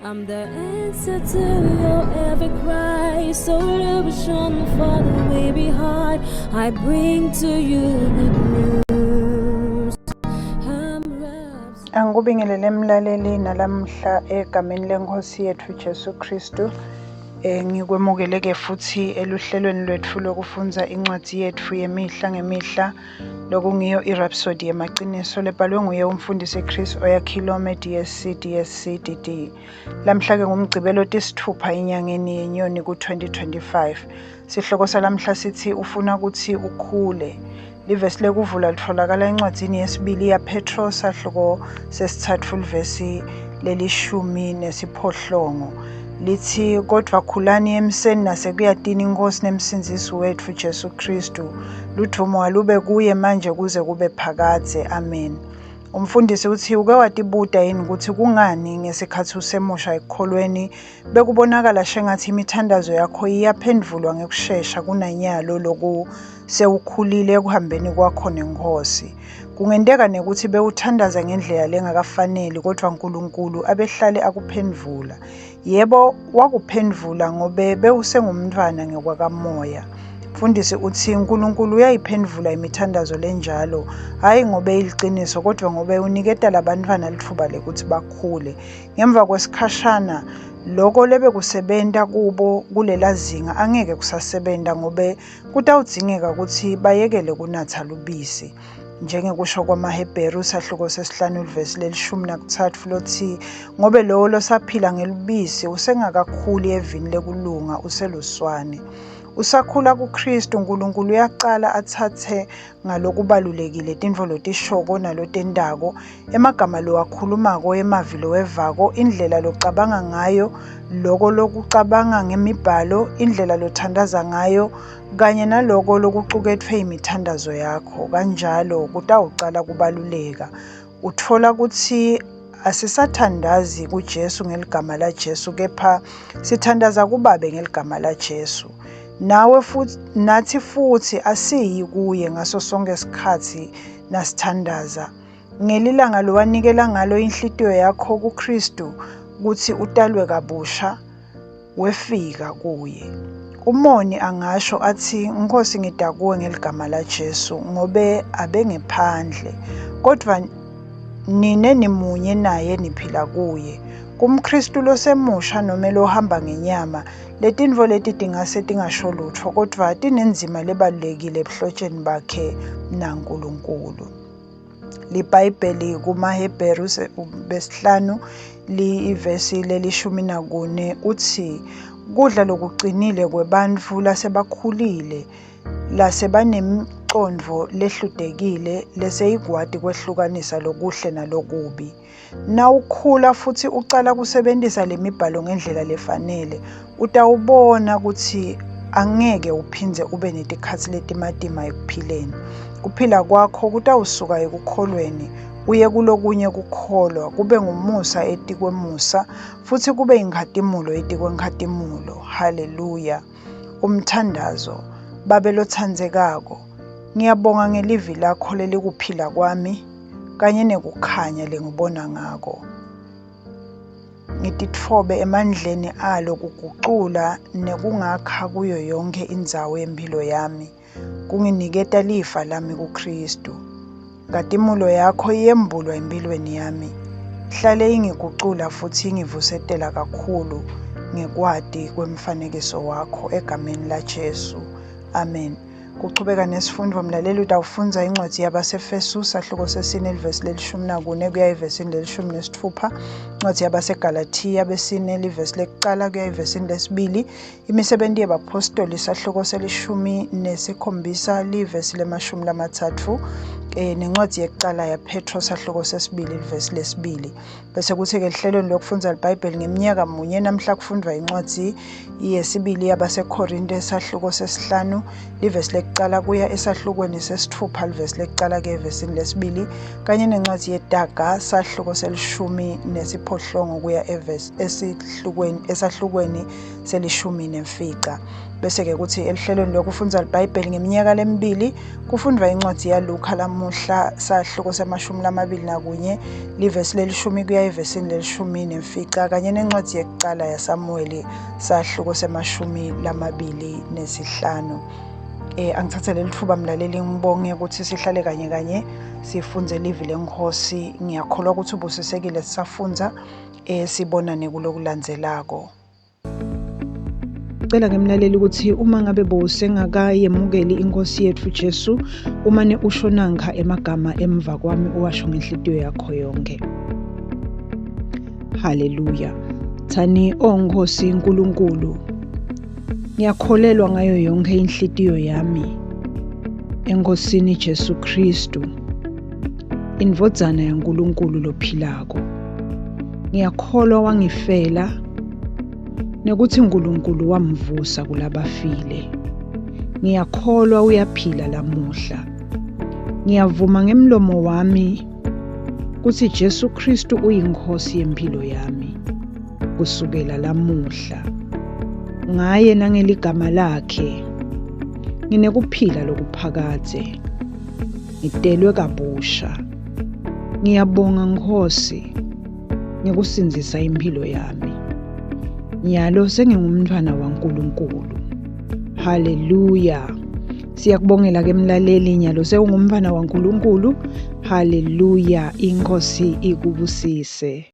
I'm the answer to your every cry, solution for the weary heart. I bring to you good news. I'm wrapped. Angikubingelele mlaleli nalamhla egameni lenkosi yethu Jesu Kristu. Ngikwemukele-ke futhi eluhlelweni lwetfu lokufundza incwadi yetfu yemihla ngemihla lokungiyo iRhapsody yemaciniso lebhalwe nguye umfundisi Chris Oyakhilome DSC DSC DD. Lamhla-ke ngumgcibelo tisithupha enyangeni yeNyoni ku-2025. Sihloko salamhla sithi ufuna ukuthi ukhule. Livesi lekuvula litfolakala encwadzini yesibili yaPetro sahluko sesitsatfu livesi lelishumi nesiphohlongo. Lithi kodvwa khulani emseni nasekuyatini iNkhosi nemsindzisi wetfu Jesu Khristu. Ludvumo alube kuye manje kuze kube phakadze. Amen. Umfundisi uthi uke watibuta yini ukuthi kungani ngesikhathi usemusha ekukholweni bekubonakala shengathi imithandazo yakho iyaphendvulwa ngekushesha kunanyalo loku sewukhulile ekuhambeni kwakho neNkhosi. Kungenteka nekuthi bewuthandaza ngendlela lengakafaneli kodvwa Nkulunkulu abehlale akuphendvula. Yebo, wakuphendvula ngobe bewusengumntfwana ngekwakamoya. Mfundisi utsi Nkulunkulu uyayiphendvula imithandazo lenjalo, hhayi ngobe iliciniso kodvwa ngobe uniketa labantfwana litfuba lekutsi bakhule. Ngemva kwesikhashana, loko lebekusebenta kubo kulela zinga angeke kusasebenta ngobe kutawudzingeka kutsi bayekele kunatsa lubisi. Njengekusho kwamaHebheru sahluko sesihlanu livesi lelishumi nakutsatfu lotsi ngobe lowo losaphila ngelubisi usengakakhuli evini lekulunga useluswane. Usakhula kuKhristu, Nkulunkulu uyacala atsatse ngalokubalulekile tintfo lotishoko nalotentako, emagama lowakhulumako, emavi lowevako, indlela locabanga ngayo, loko lokucabanga ngemibhalo, indlela lothandaza ngayo, kanye naloko lokucuketfwe imithandazo yakho. Kanjalo kutawucala kubaluleka. Utfola kutsi asisathandazi kuJesu ngeligama laJesu kepha sithandaza kuBabe ngeligama laJesu. Nawe futhi nathi futhi asiyi kuye ngaso sonke isikhathi nasithandaza. Ngelilanga lowanikela ngalo inhlitiyo yakho kuKristu kutsi utalwe kabusha, wefika kuye. Umoni angasho atsi, Nkhosi ngita kuwe ngeligama laJesu, ngobe abengephandle. Kodvwa nine nimunye naye niphila kuye. KumKhristu losemusha nome lohamba ngenyama, letintfo leti tingase tingasho lutfo, kodvwa tinendzima lebalulekile ebuhlotjeni bakhe naNkulunkulu. LiBhayibheli kumaHebheru besihlanu livesi lelishumi nakune utsi kudla lokucinile kwebantfu lasebakhulile lasebanemicondvo lehlutekile leseyikwati kwehlukanisa lokuhle nalokubi. Nawukhula futsi ucala kusebentisa lemibhalo ngendlela lefanele, utawubona kutsi angeke uphindze ube netikhatsi letimatima ekuphileni. Kuphila kwakho kutawusuka ekukholweni uye kulokunye kukholwa, kube ngumusa etikwemusa futsi kube inkhatimulo etikwenkhatimulo. Haleluya! Umthandazo, Babe lotsandzekako, ngiyabonga ngelivi lakho lelikuphila kwami kanye nekukhanya lengibona ngako. Ngititfobe emandleni alo kugucula nekungakha kuyo yonkhe indzawo yemphilo yami, kunginiketa lifa lami kuKhristu. Nkhatimulo yakho iyembulwa emphilweni yami, ihlale ingigucula futsi ingivusetela kakhulu ngekwati kwemfanekiso wakho egameni laJesu. Amen. Kuchubeka nesifundvo mlaleli utawufundza incwadzi yabaseFesu sahluko sesine livesi lelishumi nakune kuya evesini lelishumi nesitfupha, incwadzi yabaseGalathiya besine livesi lekucala kuya evesini lesibili, Imisebenti yebaphostoli sahluko selishumi nesikhombisa livesi lemashumi lamatsatfu nencwadzi yekucala yaPhetro sahluko sesibili livesi lesibili. Bese kuthi-ke ehlelweni lokufundza liBhayibheli ngeminyaka munye namhla kufundvwa incwadzi yesibili yabaseKhorinte sahluko sesihlanu livesi lekucala kuya esahlukweni sesitfupha livesi lekucala kuya evesini lesibili kanye nencwadzi yeTaga sahluko selishumi nesiphohlongo kuya esihlukweni esahlukweni selishumi nemfica. Bese-ke kuthi eluhlelweni lokufundza liBhayibheli ngeminyaka lemibili kufundvwa incwadzi yaLukha lamuhla sahluko semashumi lamabili nakunye livesi lelishumi kuya evesini lelishumi nemfica kanye nencwadzi yekucala yaSamuweli sahluko semashumi lamabili nesihlanu. Angithathe leli thuba mlaleli ngibonge ukuthi sihlale kanye kanye sifunze livi leNkhosi. Ngiyakholwa ukuthi ubusisekile sisafundza sibonane kulokulandzelako. Cela ke mlaleli ukuthi uma ngabe bowusengakayemukeli inkosi yethu Jesu umane usho nankha emagama emva kwami uwasho ngenhlitiyo yakho yonke. Haleluya. Thani o Nkosi uNkulunkulu, ngiyakholelwa ngayo yonke inhlitiyo yami eNkosini Jesu Kristu, indvodzana yaNkulunkulu lophilako. Ngiyakholwa wangifela nekuthi uNkulunkulu wamvusa kulabafile. Ngiyakholwa uyaphila lamuhla. Ngiyavuma ngemlomo wami kutsi Jesu Kristu uyiNkhosi yemphilo yami kusukela lamuhla. Ngaye nangeligama lakhe nginekuphila lokuphakadze. Ngitelwe kabusha. Ngiyabonga Nkhosi ngekusindzisa imphilo yami. Nyalo sengingumntfwana waNkulunkulu. Haleluya. Siyakubongela ke mlaleli nyalo sewungumntfwana waNkulunkulu. Haleluya. Inkosi ikubusise.